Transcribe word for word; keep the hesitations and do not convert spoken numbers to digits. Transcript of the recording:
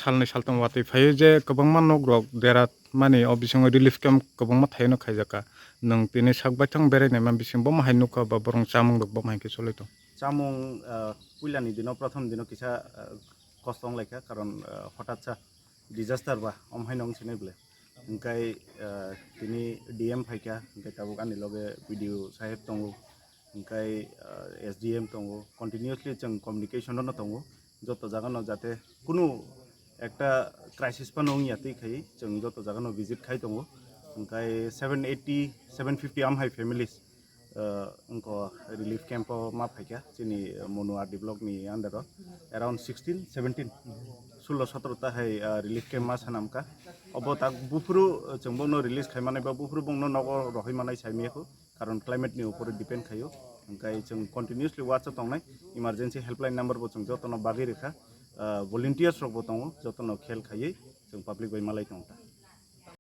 salnwi saltham watwi phaio je kwbangma nok rok dera mani o bisingo relief camp kwbangma thaino khaijakha. Nwng tini sak baithang berai naima bising bomo hai nukha ba borong chamung rok bomo hai khe cholai tong. Chamung, ah, puilani dino, prothom dino kisa, ah, kosto wng laikha, karon, ah, hotat sa disaster ba, om haino wng sinai bwle. Hingkai, ah, tini D M phaikha, hingkai tabuk ani loge B D O saheb tongo, hingkai, ah, S D M tongo, continuously chwng communication-o no tongo, joto jagano jate kunu ekta crisis phano wngya twi khai chwng joto jagano visit khai tongo, hingkai seven eighty, seven fifty amhai families, ah, wngkha relief camp-o ma phaikha chini Monu R D block ni under-o, around sixteen, seventeen, sullo sotoro ta hai, ah, relief camp ma sanamkha. Obo tak buphuru, ah, chwng bono release khai manai ba buphuru bongno nogo rohoi manai sai miyakho, karon climate ni upore depend khaio. Hingkai chwng continuously watch o tongnai, emergency helpline number bo chwng jotono bagwi rwkha, ah, volunteers rok bo tongo, jotono khel khaiwi chwng public bai malai tongo ta.